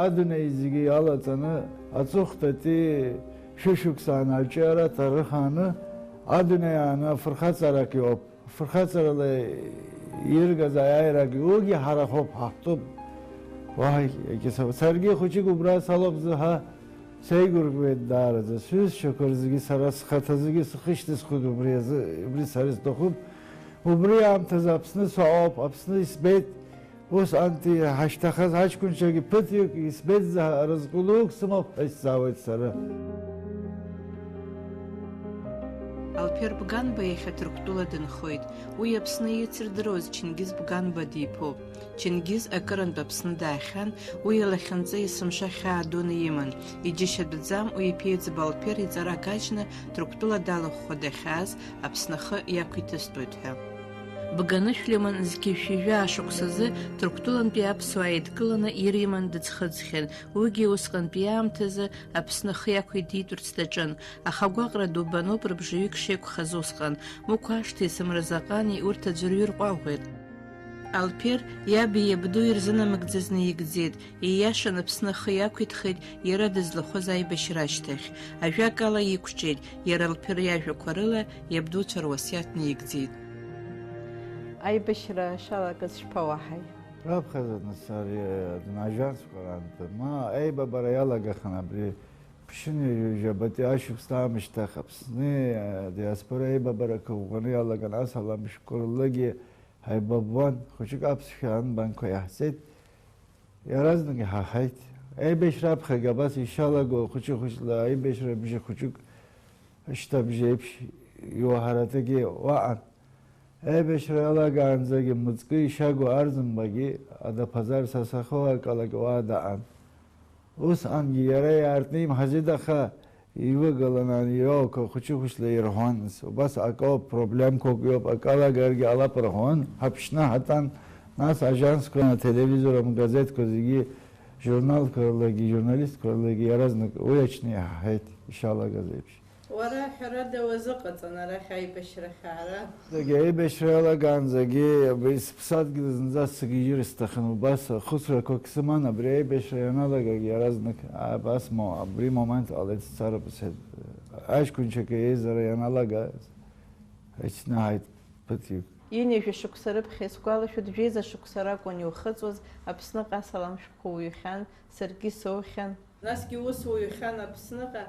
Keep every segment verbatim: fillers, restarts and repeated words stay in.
Адунеи зегьы иалаҵаны, аҵыхәтәантәи шәышықәса анаҩҷыра аҭарыхааны, адунеи ааны афырхаҵарак иоуп. Афырхаҵарала иргаз аиааирагьы уигьы ҳарахоуп, ҳахәҭоуп. Уаҳа егьа са-, саргьы хәыҷык убра салоуп зҳәа сеигәырӷьеит даараӡа. Сҩызцәақәа рзгьы сара схаҭазгьы схы шьҭысхуеит убри азы, убри сара исҭахуп. Убри аамҭазы Аԥсны саауп, Аԥсны исбеит. Ус анти ҳашьҭахаз аҷкәынцәагьы ԥыҭҩык исбеит, заа-, разҟы дук сымоуп ҳәа исзаауеит сара. Алԥер Бганба иахьа Ҭырқәтәыла дынхоит. Уи Аԥсны ицырдыруаз Чингиз Бганба диԥоуп. Чингиз акырынтә Аԥсны даахьан, уи илахьынҵа есымша хьаа дуны иман. Иџьашьатәӡам уи иԥеиӡба Алԥер иҵара кажьны Ҭырқәтәыла далахәхәа дахьааз Аԥсны ахы иақәиҭыстәуеит ҳәа. Бганышә лиман зқьи жәшәи жәаа шықәсазы Ҭырқәтәылантәи аԥсуаа еидкыланы ирыман дыӡхыҵхьан. Уигьы усҟантәи аамҭазы Аԥсны ахы иақәиҭитәырц даҿын, аха агәаҟра ду бануп рыбжаҩык шеиқәхаз усҟан. Мықә ашҭеи Самразаҟани урҭ аӡәырҩы рҟәаӷәеит. Алԥер иаби иабдуи ирзынамыгӡазны игӡеит, ииашан Аԥсны ахы иақәиҭхеит иара дызлахәыз аибашьра ашьҭахь. Ажәакала, иқәҿиеит, иара Алԥер иажәақәа рыла иабдуцәа руасиаҭ наигӡеит. Аибашьра шалагаз шԥауаҳаи? Раԥхьаӡа нас ари, э, ажьансқәа раан, ма, аибабара иалагахын абри ԥшьынҩажәи жәабатәи ашықәс аамышьҭахь Аԥсни, э, диаспора аибабарақәа ӷәӷәаны иалаган, асалам шәҟәы рлагьы ҳаибабуан, хәыҷык аԥсшәа анбанқәа иаҳҵеит, иаразнак иҳаҳаит. Аибашьра аԥхьагьы абас ишалаго, хәыҷы-хәыҷла аибашьра бжьы хәыҷык, шьҭа бжьеиԥш иуаҳаратәгьы уаҟан. Аибашьра иалагаанӡагьы мыҵкы ишагу Арӡынбагьы адаԥазар са сахьоу акалак уа даан. Усҟангьы иара иаартны имҳаӡеит, аха ивагыланы аниоуқәа хәыҷы-хәыҷла ирҳәуан. Убас акоуп, проблемқәак иоуп, акалагаргьы ҟалап рҳәон, ҳаԥшны ҳатәан, нас ажьансқәа, ателевизор, амгазеҭқәа зегьы, журналқәа рылагьы, журналистқәа рылагьы иаразнак уи аҽны иаҳҳәеит, ишалагаз еиԥш. Уара, ҳәарада, уазыҟаҵан арахь аибашьра хьаара? Зегьы аибашьра иалагаанӡагьы абри сыԥсадгьыл зынӡа сыгьежьыр сҭахын, убас хәыцрақәак сыман, абри аибашьра ианалагагь иаразнак абас мо-, абри момент ҟалеит сцароуп сҳәеит. Аҷкәынчак иеизара ианалага, ицны ҳаит ԥыҭҩык. Ҩынҩажәа шықәса рыԥхьа исгәалашәоит, жәеиза шықәса ракәын иухыҵуаз, Аԥсныҟа асалам шәҟәқәа уҩхьан, саргьы соухьан. Насгьы ус уҩхьан Аԥсныҟа,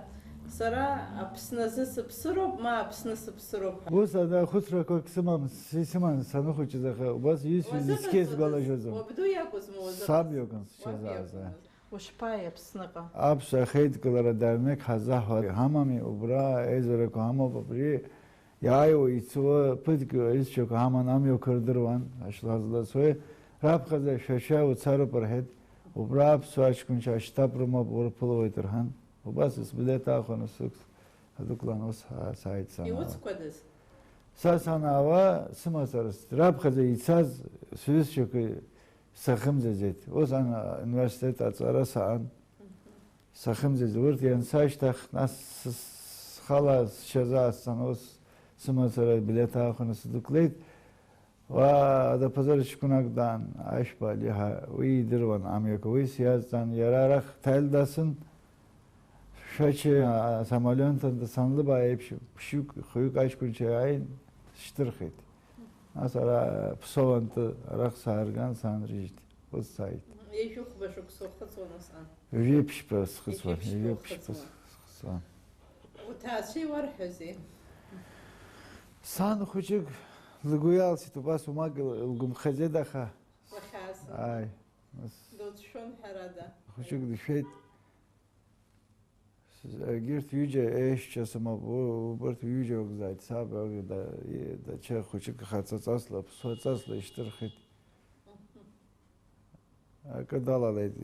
сара Аԥсны азы сыԥсыроуп, ма Аԥсны сыԥсыроуп ҳәа. Ус ада хәыцрақәак сымам, исыман саныхәыҷыз, аха убас исҳәаз ицқьа сгәалашәаӡом. Уазыҟаҵодаз? Уабду иакәызма уазыҟаҵаз? Саб иакәын сшьазааз. Уаб иакәын? Ушԥааи Аԥсныҟа? Аԥсуа ахеидкылара дарнеик ҳазаҳуа ҳамами, убра аизарақәа ҳамоуп, абри иааиуа, ицо, ԥыҭк аҩызцәақәа ҳаман амҩақәа рдыруан, ашла злацои, раԥхьаӡа шәашәа уцароуп рҳәеит, убра аԥсуа аҷкәынцәа ашьтап рымоуп, урԥылоит рҳәан, убас сбилеҭ аахәаны сықәс-, адәықәлан ус ҳа-, сааит санаауа. Иуцқәадаз? Са санаауа, сымацара с-, раԥхьаӡа ицаз сҩызцәақәа сахымӡаӡеит. Ус ан-, университет аҵара саан. Сахьымӡаз, урҭ иансашьҭах, нас с-, схала сшьазаасцан, ус сымацара абилеҭ аахәаны сдәықәлеит. Уа, адаԥазар ҷкәынак даан, Ашәба Алиҳа, уи идыруан амҩақәа, уи сиазҵаан, иара арахь ҭаҩ дасын, Шәача, а, самолион ҭан-, санлыбаа еиԥш, ԥшьҩык, хҩык аҷкәынцәа иааин, сшьҭырхит. Нас ара Ԥсоуантәи арахь саарган, саанрыжьит. Ус сааит. Ҩажәи хәба шықәса ухыҵуан усҟан? Ҩажәи ԥшьба схыҵуан, ҩажәи ԥшьба схыҵуан. Уҭаацәа иуарҳәозеи? Сан хәыҷык лгәы иалсит, убас умак лгәамхаӡеит, аха. Уахьааз. Ааи. Нас дуцәшәон, ҳәарада. Хәыҷык дышәеит. Егьырҭ ҩыџьа еишьцәа сымоуп, у-, убарҭ ҩыџьа ракәзааит, саб, да-, и-, дача хәыҷык хаҵаҵасла, ԥсуаҵасла ишьҭырхит. Акы далалеит,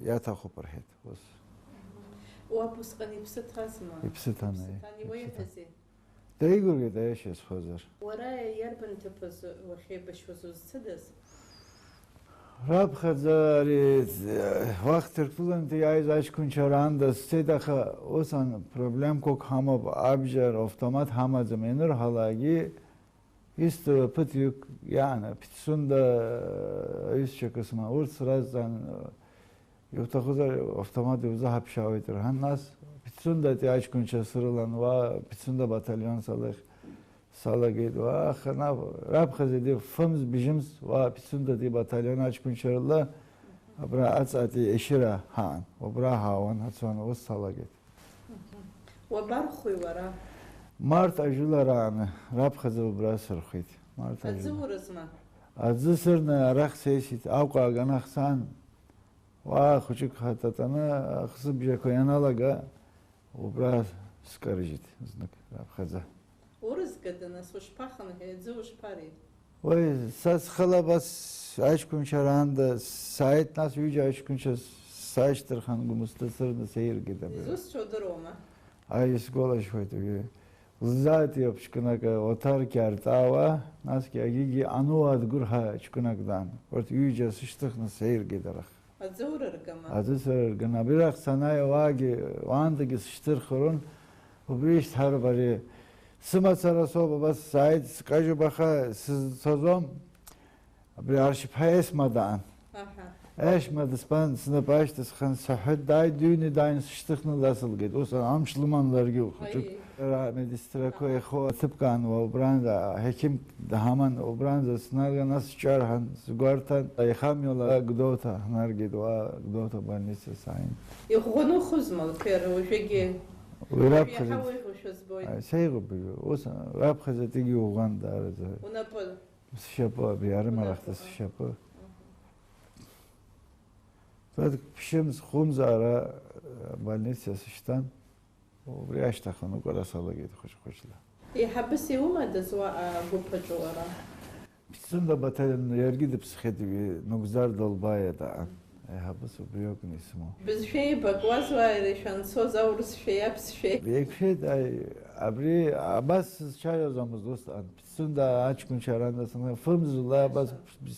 иаҭахуп рҳәеит, ус. Уаб усҟан иԥсы ҭазма? Иԥсы ҭан, иԥсы ҭан, иуеиҳәазеи? Даигәырӷьеит аиаша сҳәозар. Уара иарбан ҭыԥыз уахьеибашьуаз, узцыдаз? Раԥхьаӡа ари, уахь Ҭырқәтәылантәи иааиз аҷкәынцәа раанда сцеит, аха усҟан проблемқәак ҳамоуп, абџьар, автомат ҳамаӡам, ианырҳалакгьы, исҭо ԥыҭҩык иааны, Пицунда аҩызцәа кысма, урҭ сразҵаан, Иуҭахызар автомат иузаҳаԥшьаауеит, рҳәан, нас Пицундатәи аҷкәынцәа срылан, уа Пицунда баталион салых-, салагеит, уа, аха наҟ раԥхьаӡа ди фымз, бжьымз, уа Пицундатәи баталион аҷкәынцәа рыла, абра аҵаатәи ешьыра ҳаан, убра ҳаауан, ҳацон, ус салагеит. Уабархәи уара? Март ажәыларааны, раԥхьаӡа убра сырхәит. Март Аӡы ажәыла. Урызма? Аӡы сырны арахь сеисит, Аҟәа аганахь саан, уа хәыҷык ҳататаны, ахысыбжьақәа ианалага, убра скарыжьит знык раԥхьаӡа. Урызгада, нас, ушԥахынҳәи, аӡы ушԥари? Уи, са схала абас аҷкәынцәа раанда сааит, нас ҩыџьа аҷкәынцәа сашьҭырхын, Гәымсҭа сырны сеиргеит абра. Изусҭцәа удыруама? Аи, исгәалашәоит уи. Лзаатиоуп ҷкәынак, Оҭар Кьарҵаауа, насгьы Агьигьы Ануа Адгәырҳа ҷкәынак дан. Урҭ ҩыџьа сышьҭыхны сеиргеит арахь. Аӡы урыргама? Аӡы сырырган. Абрахь санааи уаагьы, уаандагьы сышьҭырхырун. Убри ишьҭарбари? Сымацара соуп, абас сааит, скажьуп, аха сызцаӡом. Абри Аршьыԥҳа Есма даан. Аҳа. Есма дысԥан, снапы ашьҭысхын, саҳәеит, дааит, дыҩны дааин, сышьҭыхны дасылгеит. Ус амч лыман ларгьы хәыҷык. Аиеи. Ара амедсестрақәа еихо аҭыԥ каан, уа убранӡа аҳақьым даҳаман, убранӡа снарган, нас сҿарҳан, сгәарҭан, аихамҩала Гәдоуҭа ҳнаргеит, уа Гәдоуҭа больница сааин. Иӷәӷәаны ухызма, Алқьер, уажәыгьы? Уи раԥхьаӡа. Уажә иаҳа уеиӷьушәа збоит. Ааи, сеиӷьуп, ус раԥхьаӡатәигьы иӷәӷәан даараӡа. Унапы? Сшьапы, абри арымарахьтә Унапы, а. Сшьапы. Мгм. Тәатәк ԥшьымз, хәымз ара, э, больница сышьҭан. Убри ашьҭахь анукәара салагеит хәыҷ-хәыҷла. Еиҳабыс иумадаз уаҟа агәыԥ аҿы уара? Пицунда Баҭал иаргьы дыԥсхьеит, уи Нугзар Долбаиа даан. Еиҳабыс убри акәын исымоу. Бызшәа еибакуаз уааира ишәанцоз аурысшәеи аԥсшәеи? Еиқәшәеит, аи, абри абас сызцәажәаӡомызт усҟан. Пицунда аҷкәынцәа арантәи саны, фымзла абас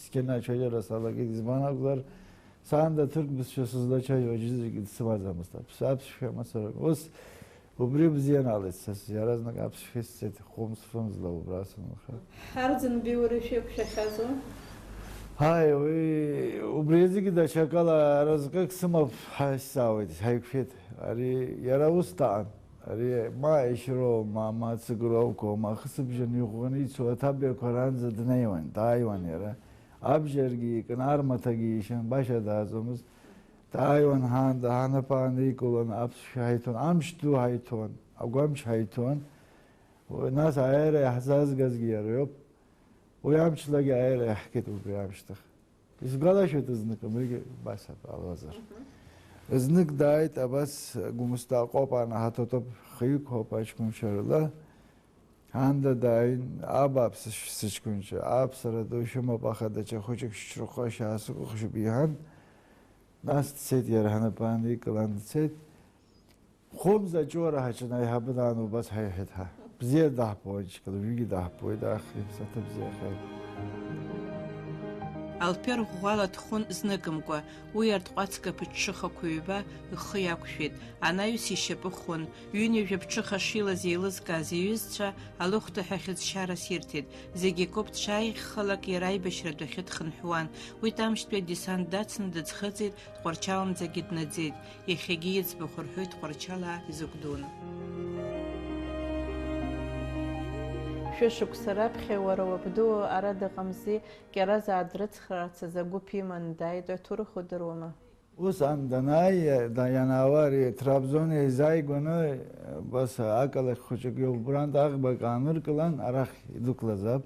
сгьанацәажәара салагеит, избан акәзар, саанда ҭырқә бызшәа сызлацәажәо аӡәы зегьы дсымаӡамызт, аԥс-, аԥсшәа мацара. Ус убри бзианаалеит са, иаразнак аԥсшәа исҵеит, хәымз-фымзла убра санынха. Ҳарӡынбеи уареи шәеиқәшәахьазу? Ҳаи, уи, убри зегьы даҽакала разҟык сымоуп ҳәа сзаауеит, ҳаиқәшәеит. Ари иара ус даан. Ари ма Ешьроу, ма, ма Цыгроуқәоу, ма ахысыбжьон иӷәӷәаны ицу аҭабиақәа раанӡа днеиуан, дааиуан иара. Абџьаргьы икын, армаҭагьы ишьан, баша дааӡомызт. Дааиуан ҳаанда, ҳанапы ааникылон, аԥсшәа ҳаиҭон, амч ду ҳаиҭон, агәамч ҳаиҭон. Уи нас аиааира иаҳзаазгазгьы иара иоуп. Уи амчлагьы аиааира иаҳгеит убри аамышьҭахь. Исгәалашәоит знык, абригьы басҳәап, Алазар. Мгм. Знык дааит, абас Гәымсҭа аҟоуп, ан-, ҳаҭатәоуп, хҩык ҳауп аҷкәынцәа рыла. Анда дааин, абааԥсы, сыҷкәынцәа, аԥсара ду шәымоуп, аха даҽа хәыҷык шьҭрахәа шьаасыкәыхшоуп, иҳәан, нас дцеит, иара ҳнапы ааникылан дцеит. Хәымз аҷуара ҳаҿын, аиҳабы даан убас ҳаиҳәеит ҳа. Бзиа даҳбоит, џькала, уигьы даҳбоит, аха иԥсаҭа бзиахеит. Алԥер ӷәӷәала дхәын зныкымкәа, уи арҭҟәацга ԥыҽҽыхақәа ҩба ихы иақәшәеит, анаҩс ишьапы хәын, ҩынҩажәа ԥҽыха шилаз еилызкааз иҩызцәа алыхәҭаҳәа хьыӡшьарас ирҭеит, зегьы акоуп дшааиӷьхалак иара аибашьра адәахьы дхынҳәуан, уи Тамшьтәи адесант дацны дыӡхыҵит, Тҟәарчалнӡагьы днаӡеит. Иахьагьы иӡбахә рҳәоит Тҟәарчалаа изакә дуны. Шәышықәса раԥхьа уара уабду ара дыҟамзи, Кьаразаа дрыцхраарц азы агәыԥ иманы дааит, аҭоурых удыруама? Ус ан данааи, да-, ианаауа ари Трабзон еизааигәаны, бас акалақь хәыҷык иоуп, убрантә аӷбак ааныркылан, арахь идәықәлазаап.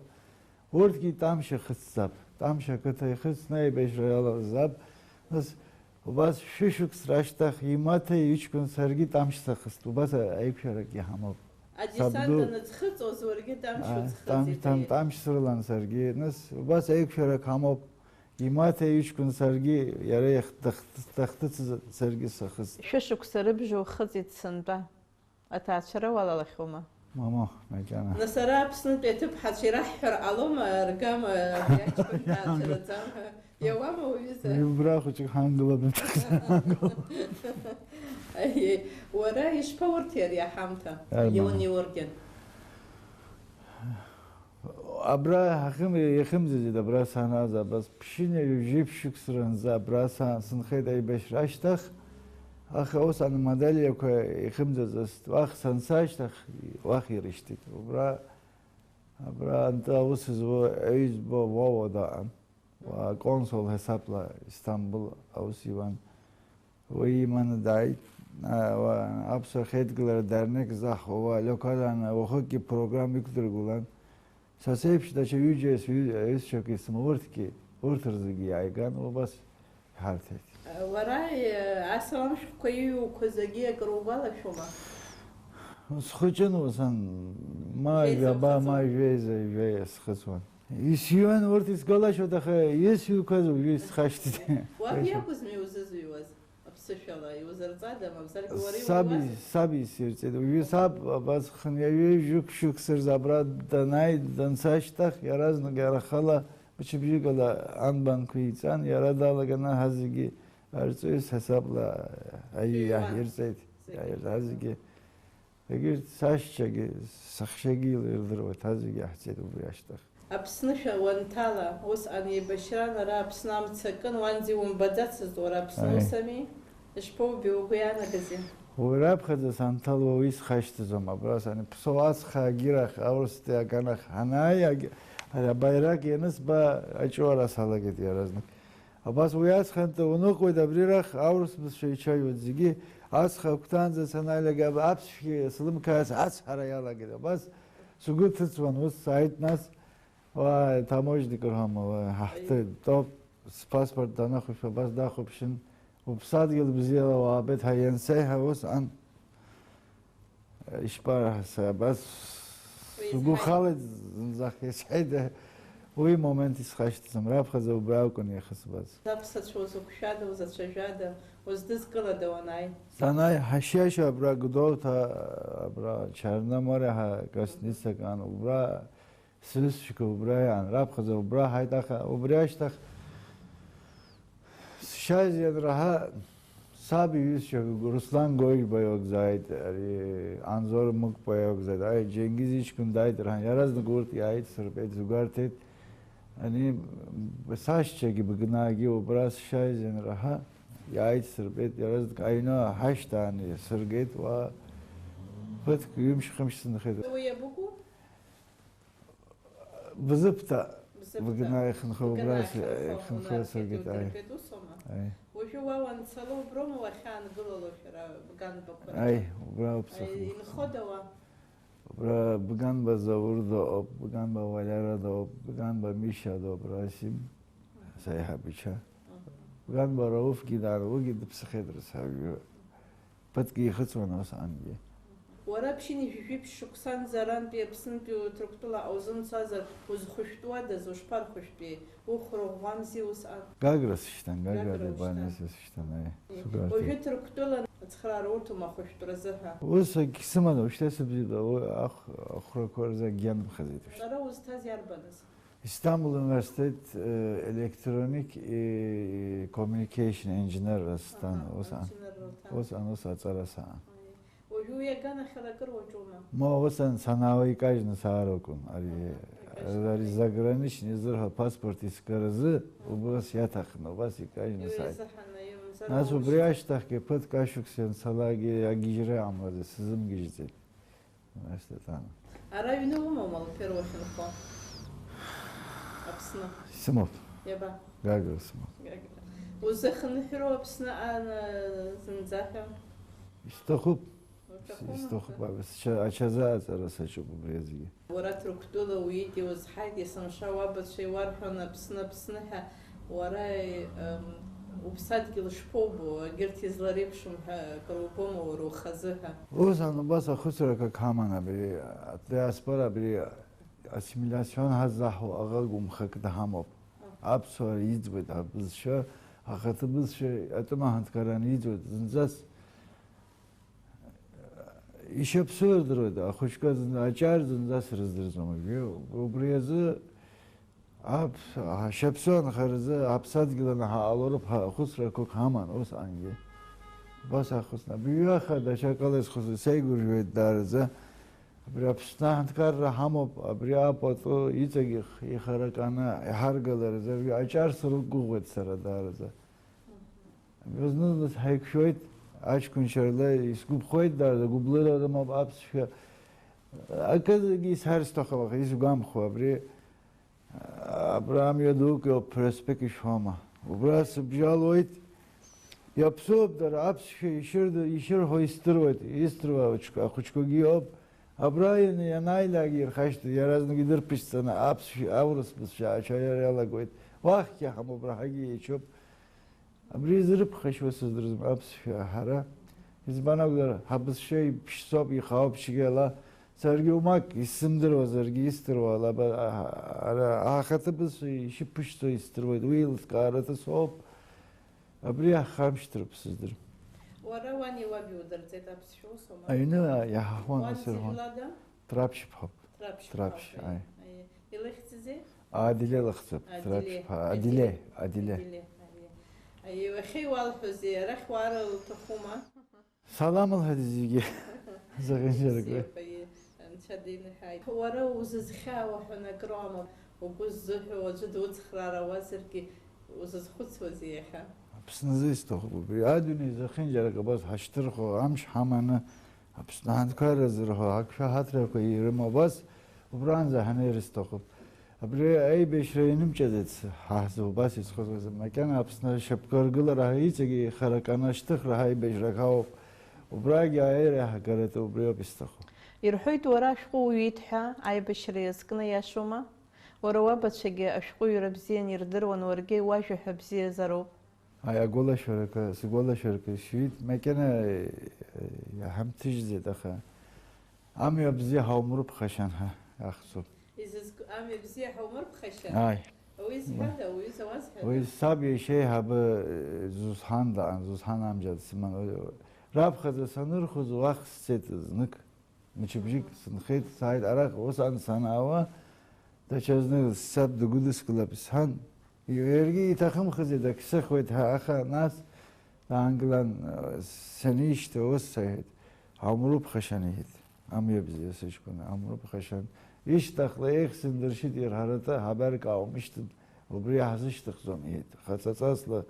Урҭгьы Тамшь ихыҵзаап, Тамшь ақыҭа ихыҵны аибашьра иалалазаап. Нас убас шәышықәс рашьҭахь имаҭа иҷкәын саргьы Тамшь сахыст, убас аиқәшәарак иҳамоуп. Адесант Сабду. Аныӡхыҵуаз уаргьы Тамшь А, уӡхыҵит, Там-, Там-, аиеи. Тамшь срылан саргьы. Нас убас аиқәшәарак ҳамоуп. Имаҭа иҷкәын саргьы иара иахь дах-, дахҭыҵыз саргьы сахыст. Шәышықәса рыбжьоу хыҵит сынтәа. Аҭаацәара уалалахьоума? Мамоу, макьана. Нас ара Аԥснытәи аҭыԥҳацәа ираҳҳәар ҟалома, аргама, абри аҷкәын ҭаацәараӡам ҳәа? Иауама уҩыза? Убра хәыҷык ҳангылап, иҭахӡам ҳангыл. Аиеи, уара ишԥаурҭеи ари аҳамҭа? Арма. Леон Иоргиан. Абра ҳахьым-, иахьымӡаӡеит, абра санааз, абас ԥшьынҩажәи жәиԥшь шықәса рынӡа абра са-, сынхеит аибашьра ашьҭахь, аха ус аномодалиақәа ихымӡаӡацт, уахь санца ашьҭахь, уахь ирышьҭит. Убра, абра анты аус зуа аҩӡба Вова даҟан. Уа, аконсул ҳасабла Истамбул аус иуан. Уи иманы дааит. А, уа, аԥсуа хеидкылара дернеқь заҳ, уа, локаланы уахыкгьы программа иқәдыргылан. Са сеиԥш даҽа ҩыџьа сҩы-, аҩызцәак исымоу урҭгьы, урҭ рзегьы иааиган, убас иҳарҭеит. Уара, э, асалам шәҟәқәа иҩуқәа зегьы акыр угәалашәома? Схәыҷын ус ан, ма Жәеиза жәаба, ма ухыҵуан? Жәеиза, жәеиза схыҵуан. Исҩуан урҭ исгәалашәоит, аха исҩуқәаз уажәы исхашҭит. Уаб иакәызма иузызҩуаз? Аԥсышәала иузырҵада, мамзаргьы уара Саб иууазар? Ис-, саб исирҵеит. Уажәы саб абас хынҩажәи жәшықәса рзы абра данааи, данца ашьҭахь, иаразнак иара ахала мчыбжьыкала анбанқәа иҵан, иара далаганы ҳазегьы арҵаҩыс ҳасабла аиеи Шәыҩуан. Иаҳирҵеит. Зегьы. Иаҳирҵеит ҳазегьы. Егьырҭ сашьцәагьы, саҳәшьагьы ирдыруеит, ҳазегьы иаҳцеит убри ашьҭахь. Аԥсны шәа уанҭала, усҟан еибашьран, ара Аԥсны амца акын, уанӡа иумбаӡацызт уара Аԥсны, Аи. Ус ами? Ишԥоубеи, угәы иаанагазеи? Уи раԥхьаӡа санҭалуа уи схашьҭаӡом, абра саныԥсоу ацха агьырахь, аурыстәи аганахь ҳанааи, агь-, абаирак ианысба, аҿыуара салагеит иаразнак. Абас уи аҵхантәи уныҟәоит абрирахь, аурыс бызшәа ичаҩуеит зегьы, ацха агәҭанӡа санаилак, аб-, аԥсшәа слымқарц ацҳара иалагеит. Абас сгәы ҭыҵуан, ус сааит нас, уа, таможник рҳәама, уа, ҳаҳҭы, Аи. Топ, спаспорт данахәаԥш, абас дахәаԥшын, уԥсадгьыл бзиала уаабеит ҳәа иансеиҳәа, ус ан. Ишԥараҳаса, абас Уи сгәы изҳәеит. Халеит зынӡак, исҳәеит, уи момент исхашҭӡом, раԥхьаӡа убра акәын иахысбаз. Заԥсацәа узықәшәада, узацәажәада, уздызкылада уанааи? Санааи, ҳашьиашьа абра Гәдоуҭа, абра Чарнаморе ҳәа гостиницак ан, убра Сҩызцәа убра иаан, раԥхьаӡа убра ҳаит, аха убри ашьҭахь сшьаиз ианраҳа, саб иҩызцәа Руслан Гогьба иакәзааит, ари Анзор Мықәба иакәзааит, аи, Џьенгиз иҷкәын дааит раҳан, иаразнак урҭ иааит, сырбеит, сгәарҭеит. Ани сашьцәагьы Быгнаагьы убра сшьаиз ианраҳа, иааит, сырбеит, иаразнак аҩны ҳашьҭаан исыргеит, уа ԥыҭк, ҩымш-хымш сынхеит. Уи иабыкәу? Бзыԥҭа, Бзыԥҭа. Быгнаа ихынҳәуа, Быгнаа убра ихынҳәуа, ихынҳәуа убра сыргеит, аи. Удыргеит, усоума? Аи. Уажәы уа уанцало уброума уахьаангылало шәара Бганбақәа рҿы? Аи, убра ауп Аи, сахьынхо. Инхода уа? Убра Бганба Заур дыҟоуп, Бганба Валера дыҟоуп, Бганба Мишьа дыҟоуп, Расим, саиҳаб ича. Мгм. Бганба Рауфгьы даара, уигьы дыԥсахьеит рацәаҩы. Ԥыҭк ихыҵуан усҟангьы. Уара ԥшьынҩажәи жәиԥшь шықәсанӡа арантәи Аԥснынтәи Ҭырқәтәыла аузымцазар, узхәышәтәуадаз, ушԥархәышәтәеи? Ухәра ӷәӷәамзи усҟан? Гагра сышьҭан, Гагра Гагра Дебане ушьҭан. Сышьҭан, аи. Ии. Субарҭа. Уажәы Ҭырқәтәыла ацхраара урҭома ахәышәтәразы ҳәа? Ус агь сыман, уажәшьҭа сыбзиа, уи ахә-, ахәрақәа рзы агьианымхаӡеит уажәшьҭа. Уара узҭаз иарбаныз? Истамбул университет, э, electronic, э, communication engineer стан, Аха, усҟан, инженерра уҭан. Усҟан ус аҵара саан. Аи. Уажәы уи аганахьала акыр уаҿума? Ма усҟан санаауа икажьны сааракәын. Ари, Аха, икажьны ари сааит. Заграничный зырҳәо апаспорт искаразы убас иаҭахын, убас икажьны сааит. Иузаҳаны, иумзар Нас убри уамышьҭ. Ашьҭахьгьы ԥыҭк ашықәс ианцалакгьы агьежьра амуаӡеит, сзымгьежьӡеит. Нас Светлана. Ара аҩны умоума, Алфер, уахьынхо? Аԥсны. Сымоуп. Иаба? Гагра сымоуп. Гагра. Узахынҳәроу Аԥсны ан-, зынӡа ҳәа? Исҭахуп. Уҭахума? Исҭахуп, абас ача-, ачазааҵара саҿуп убри азгьы. Уара Ҭырқәтәыла уиит, иузҳаит, есымша уабацәа иуарҳәон Аԥсны, Аԥсны ҳәа. Уара, ем, уԥсадгьыл шԥоубо, егьырҭ излареиԥшым ҳәа акыр убома уара ухазы ҳәа? Усҟан убас ахәыцрақәак ҳаман абри, адиаспора абри ассимилиацион ҳаззаҳуа аӷа гәымхак даҳамоуп. Аҳ. Аԥсуара иӡбоит, абызшәа, ахаҭа бызшәа атәым аҳәынҭқарра аниӡбоит, зынӡас ишьаԥсуа рдыруеит, ахәыҷқәа зын-, аҿар зынӡас рыздырӡом. Убри азы Аԥ-, ашьаԥсуа анхаразы аԥсадгьыл анаҳа алоуроуп ҳәа ахәыцрақәак ҳаман усҟангьы. Убас ахәыцра, абри ҩаха даҽакала исхәыцуеит, сеигәырӷьоит даараӡа. Абри Аԥсны аҳәынҭқарра ҳамоуп, абри апату иҵегь ихараканы иҳаргаларазы, абри аҿар срықәгәыӷуеит сара даараӡа. Абри зны-зынла ҳаиқәшәоит, аҷкәынцәа рыла исгәаԥхоит даараӡа, гәыблыра рымоуп аԥсшәа. Акызгьы исҳәар сҭахым, аха исгәамхо абри. Абра амҩа дук иоуп, проспект ишәома. Убра сыбжьалоит. Иаԥсоуп дара, аԥсшәа ишырд-, ишырҳәо исдыруеит, исдыруа аҽк-, ахәыҷқәагьы иоуп. Абра иан-, ианааилак ирхашҭит, иаразнак идырԥышьҵаны аԥсшәа, аурыс бызшәа аҽаҩра иалагоит. Уахьгьы ҳамоуп, раҳагьы еичуп. Абри изрыԥхашьуа сыздырӡом аԥсшәа ҳара. Избан акәзар, ҳабызшәа иԥшӡоуп, ихаауп цәгьала. Саргьы умак исзымдыруа, саргьы исдыруа, лаба, а-, ара, ахаҭа бызшәа ишыԥышәҵо исдыруеит, уи еилыскаараҭа соуп. Абри аҳхамшьҭроуп сыздыр. Уара уани уаби удырҵеит аԥсшәа усоума? Аҩны иаҳаҳуан. Уан ус ирҳәон. Зыжәлада? Траԥшьԥҳоуп. Траԥшьԥҳа. Траԥшь, аи. Аи. Илыхьӡызеи? Адиле лыхьӡуп. Адиле. Траԥшьԥҳа. Адиле. Адиле. Адиле. Адиле. Аи. Аи, уахьа иуалҳәозеи, арахь уаара лҭахума? Салам лҳәеит зегьы. Зыхьынџьаракы. Бзиақәа, аи, Анцәа диныҳәааит. Уара узызхьаауа ҳәа акыр амоуп, угәы ззыҳәо аӡәы дуцхраар ауазаргьы, узызхәыцуазеи иахьа? Аԥсназы исҭахуп убри. Адунеи зыхьынџьарак абас ҳашьҭырхуа, амш ҳаманы, Аԥсны аҳәынҭқарра зырҳәо, ҳақшаҳаҭрақәа ирымоу абас, убранӡа ҳанеир сҭахуп. Абри аибашьра инымчаӡеит ҳа ҳзы убас изхәыцуаз. Макьана Аԥсны ашьапкы аргылара ҳәа иҵегьы ихараканы ашьҭыхра ҳаибашьрак ҳауп. Убрагьы аиааира иаҳгаратәы убриоуп исҭаху. Ирҳәоит, уара ашәҟәы уҩит ҳәа, аибашьра иазкны, иашоума? Уара уабацәагьы ашәҟәыҩҩра бзианы ирдыруан, уаргьы уажәа ҳәа бзиазароуп. Аи, агәалашәарақәа, сгәалашәарақәа сшәит, макьана, э, иаҳамҭыжьӡеит, аха амҩа бзиа ҳаумырԥхашьан ҳәа ахьӡуп. Изызку-, амҩа бзиа ҳаумырԥхашьан? Аи. Уи зҳәада, уи зауазҳәада? Уи саб иашьа еиҳабы, э, Зусҳан даан, Зусҳан амҷад сыман. Раԥхьаӡа санырхәыз уахь сцеит знык. Мчыбжьык сынхеит, сааит арахь, усҟан санаауа, даҽазны саб дгәыдыскылап сҳәан, иаргьы иҭахымхази, дагьсыхуеит ҳәа, аха нас даангылан, санишьҭа, ус сҳәеит, ҳаумырԥхашьан, иҳәеит, амҩа бзиа сыҷкәын, ҳаумырԥхашьан. Ишьҭахьла еихсындыршьит ирҳаратәы, ҳабарк ааумышьҭын, Убри ҳзышьҭыхӡом, иҳәеит. Хаҵаҵасла,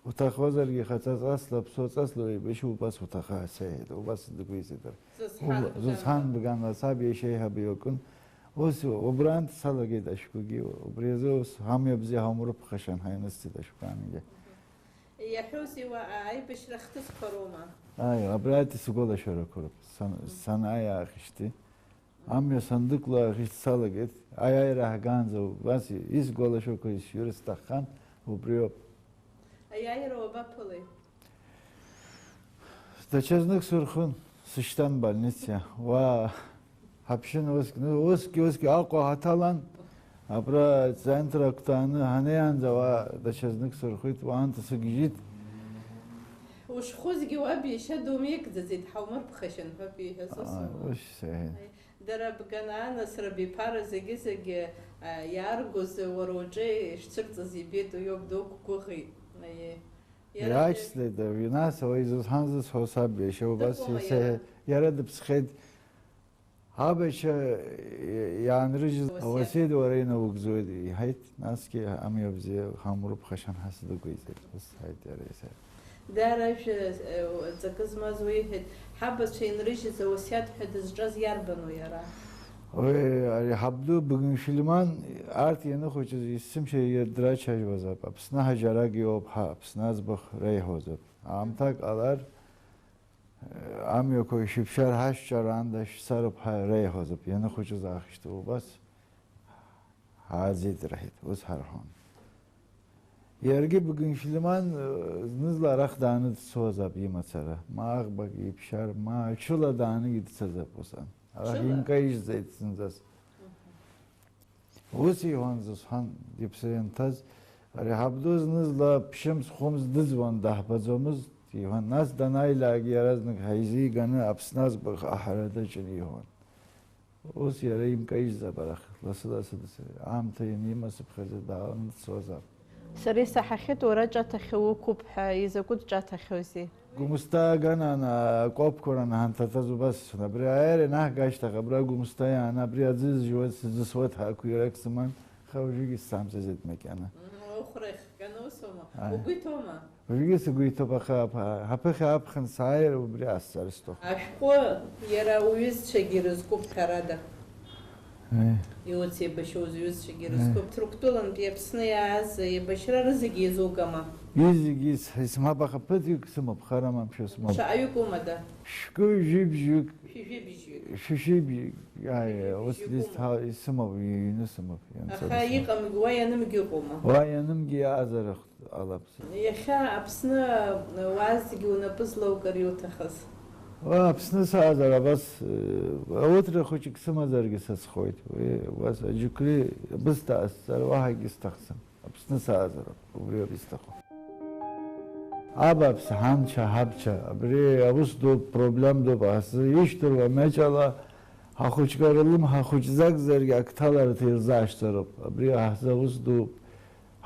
уҭахозаргьы хаҵаҵасла, ԥсуаҵасла уеибашьу убас уҭаха, сеиҳәеит. Убас дгәеиҵеит. Зусҳан Уба-, бган. Зусҳан бган, ласаб иашьа еиҳабы иакәын. Ус убрантә салагеит ашәҟәгьы. Убри азы ус ҳамҩа бзиа ҳаумырԥхашьан ҳәа ианысҵеит ашәҟәы ангьы. Иаҳәозеи уа аибашьра хҭысқәа роума? Аи, абра сгәалашәарақәа роуп. Сан-, санааи аахижьҭеи. Амҩа сандыкла аӷьыч салагеит, аиааира ҳгаанӡа убас исгәалашәақәа исшьыр сҭаххан, убриоуп. Аиааира уабаԥылеи? Даҽазнык сырхын, сышьҭан больница. Уа, ҳаԥшын уск-, ну, усгьы, усгьы Аҟәа ҳаҭалан, абра центр агәҭааны ҳанеиаанӡа уа даҽазнык сырхит, уаанӡа сыгьежьит. Ушхәызгьы уаб иашьа думеигӡаӡеит, ҳаумырԥхашьан ҳәа биҳәаз усума? Ус сҳәеит. Дара бган анасра биԥара зегьы-зегьы, а, иааргоз уара уҿы ишцәырҵыз ибеит, уиоуп дуқәгәыӷит. Аиеи. Иара Иаашьҭлеит, Винас, уи зусҳәан зысҳәо саб иашьа убас Дыҟоума исеиҳәеит. Иара? Иара дыԥсхеит. Абашьа иаанрыжьыз Уасиаҭ. Ауасиаҭ уара инаугӡоит, иҳәеит, насгьы амҩа бзиа ҳамурыԥхашьан ҳәа сдәықәиҵеит, ус сҳәеит иара исҳәеит. Даара ажәа, э, ҵакы змаз уиҳәеит, ҳабацәа инрыжьыз ауасиаҭ ҳәа дызҿаз иарбану иара? Уи, ари ҳабду Быгыншәилиман, арҭ ианыхәыҷыз есымша драцәажәозаап, Аԥсны ҳаџьарак иоуп ҳәа, Аԥсны аӡбахә реиҳәозаап. Аамҭак ҟалар, амҩақәа шәыԥшаар ҳашәҿар аанда шәцароуп ҳәа реиҳәозаап, ианыхәыҷыз аахышьҭуа убас. Ҳааӡеит, рҳәеит, ус ҳарҳәон. Иаргьы Быгыншәилиман, э, зны-зынла арахь дааны дцозаап имацара. Ма аӷбак иԥшьар, ма ҽыла дааныгьы дцазаап усҟан. Арахь Ҽыла? Инкаижьӡеит зынӡас. Мгм. Ус иҳәон, зусҳәан, иԥсы ианҭаз, ари ҳабду зны-зынла ԥшьымз-хәымз дыӡуан, даҳбаӡомызт, иҳәон. Нас данааилак иаразнак ҳаизиганы Аԥсны аӡбахә аҳәара даҿын, иҳәон. Ус иара имкаижьӡап арахь, лассы-лассы дыцәажәоит. Аамҭа ианимасыԥхьаӡа дааланы дцозаап. Сара исаҳахьеит уара ҿаҭахьа уқәуп ҳәа, изакәытә ҿаҭахьоузеи? Гәымсҭа аганан акәаԥқәа ранҳанҭаҭаз убас, абри аиааира ианаҳга ашьҭахь, абра Гәымсҭа иааны, абри аӡы зжьуаз сыӡысуеит ҳәа ақәирак сыман, аха уажәыгьы сцамҵаӡеит макьана. Ухәра ихҟьаны усоума? Ааи. Угәы иҭоума? Уажәыгьы сгәы иҭоуп, аха аԥ-, ҳаԥыхьа аԥхын сааир убри асҵар сҭахуп. Ашәҟәы иара уҩызцәагьы ирызкуп, ҳәарада. Ааи. Иуц еибашьуаз иҩызцәагьы Ааи. Ирызкуп. Ҭырқәтәылантәи Аԥсны иааз еибашьра рызегьы иазугама? Изегьы ис-, исмап, аха ԥыҭҩык сымоуп, хара мамшәа смоуп. Шаҟаҩык умада? Шәкы, жәибжьҩык. Шәи жәибжьҩык. Шәи жәибжьҩык. Ааи, ус Шәи жәибжьҩык дисҭа-, ума? Исымоуп, иҩны сымоуп, ианцаласума. Аха иҟамгь, уа ианымгь ыҟоума? Уа ианымгь иаазар ахә-, ҟалап. Иахьа Аԥсны уаазҭгьы унапы злоукыр иуҭахыз? Уа, Аԥсны саазар абас, э, ауҭра хәыҷык сымазаргьы сацхоит. Уи, убас аџьықәреи бысҭаасҵар уаҳагьы сҭахӡам. Аԥсны саазар, убриоуп исҭаху. Абааԥсы, ҳанча, ҳабча, абри аус дууп, проблем дууп, ҳазы ишьҭыруа маҷ ала, ҳахәыҷқәа рылымҳа хәыҷӡакзаргьы ак ҭаларҭа ирзаашьҭыроуп. Абри ҳазы аус дууп.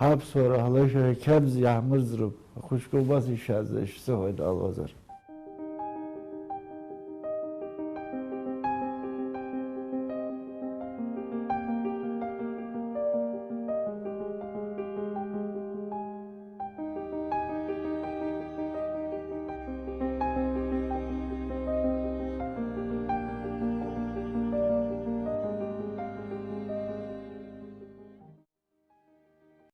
Ҳаԥсуара ҳлашәа қьабз иаҳмырӡроуп. Ахәыҷқәа убас ишәаӡа, ишәзыҳәоит, Алуазар.